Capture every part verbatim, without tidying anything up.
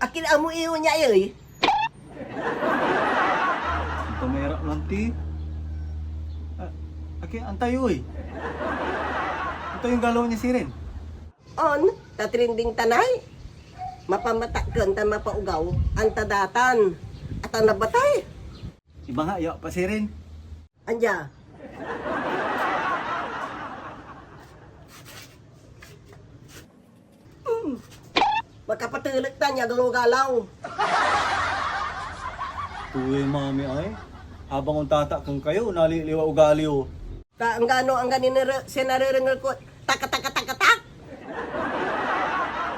Akin amo iyo nia ey? Anto may arak lanti? A-, akin antayo ey? Antayo galaw nia sirin? On, ta trending tan ay. Mapamatakken tan mapaogaw, anta datan. Atan labat ay. Ibanga yo pa sirin. Andia. Hmm. Makapatelek tan ya galaw-galaw. Tuloy, mami, ay. Habang ontatakken kayo, naliliwa ugali yo. Ka, anggano, angganin nere-, sinarerengel ko, taka, taka, taka, tak!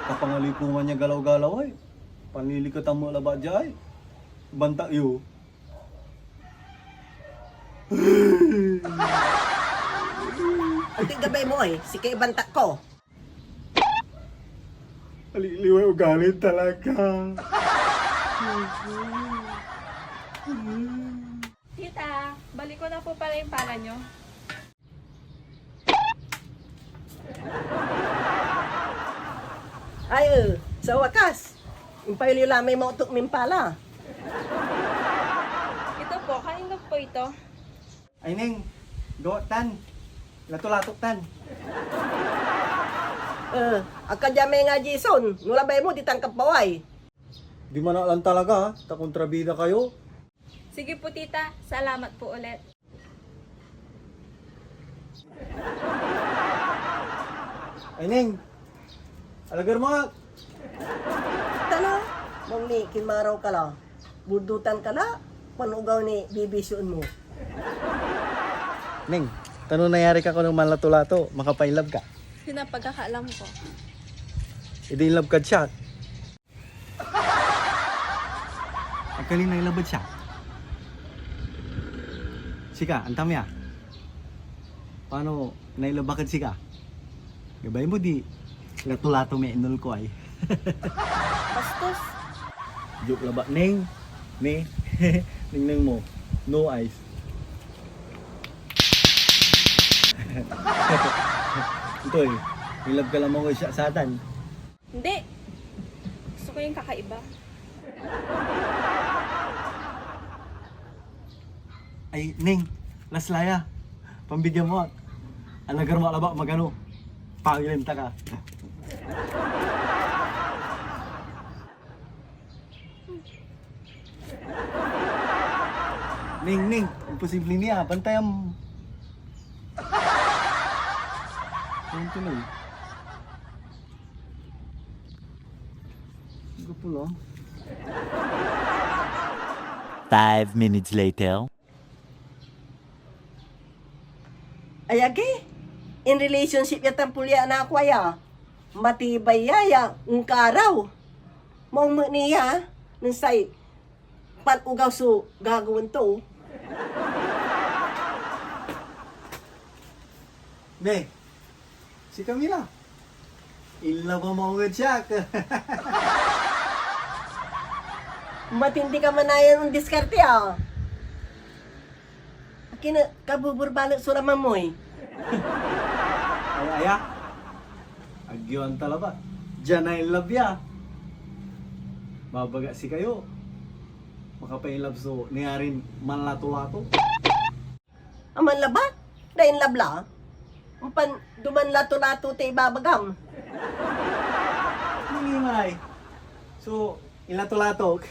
Kapangalikuman ya galaw-galaw, ay. Panliliketan mo labat dia, ay. Banta yo. Antoy gabay mo, ay? Sika ibantak ko. Aliliway ugali talaga. Tita, balik ko na po pala yung pala nyo. Ay, eh, sa wakas, impayo la may maotok min pala. Ito po, kanino po ito? Ay, Neng, gawat tan. Lato-latok tan. Eh, agka dia may nga Jason, no labay mo, ditan ka paway. Di man lang talaga, ha? Ta kontrabida kayo. Sige po, tita. Salamat po ulit. Ay, Neng. Alagar mo ak. Tala, mong ni kinmaraw ka la. Burdutan ka la, panugaw ni bibisyon mo. Neng, tano nayari ka kono manlato-lato, makapainlove ka? Yun ang pagkakaalam ko. Idi inlove kad siak. Agka ni nailabad siak. Sika, antam ya. Paano nailabak ed sika? Gabay mo di. Lato-lato may inul ko ay. Bastos. Joke labat, Neng. Ne? Ningneng mo. No ice. Ito eh. Ilab ka lamang ko siya satan. Hindi. Gusto ko yung kakaiba. Ay, Neng, last laya. Pambigyan mo ak. Alagar mo ak labat, magano. Pangilan ta ka. Neng, Neng, imposible niya. Bantayan mo. Ayun tuloy. Gwapo lang. Five minutes later. Ay agi, in relationship ya tan pulya na ako aya. Matibay ya ya, ungkaraw. Maong met ni ya, nen say pan-ogaw so gagawaen to. Ne, sikami la. Inlove a maong ed siak. Matindi ka manayan diskarte, ah. Akin a kabuburbalek so laman mo, eh. Ay, aya. Agyo anta labat. Diyan na inlove ya. Babaga sikayo. Makapainlove so nayarin manlato-lato. Aman labat, dain labla. Ompan duman lato-lato tay ibabagam. Ningimay. So, ilato-latok.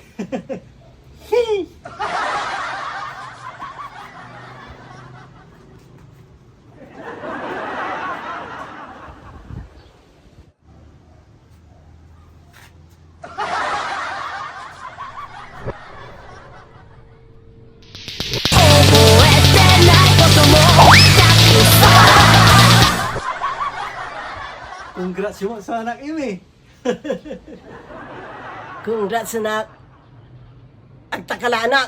Congrats yo sa anak yo, eh. Congrats, anak. Agta ka la, anak.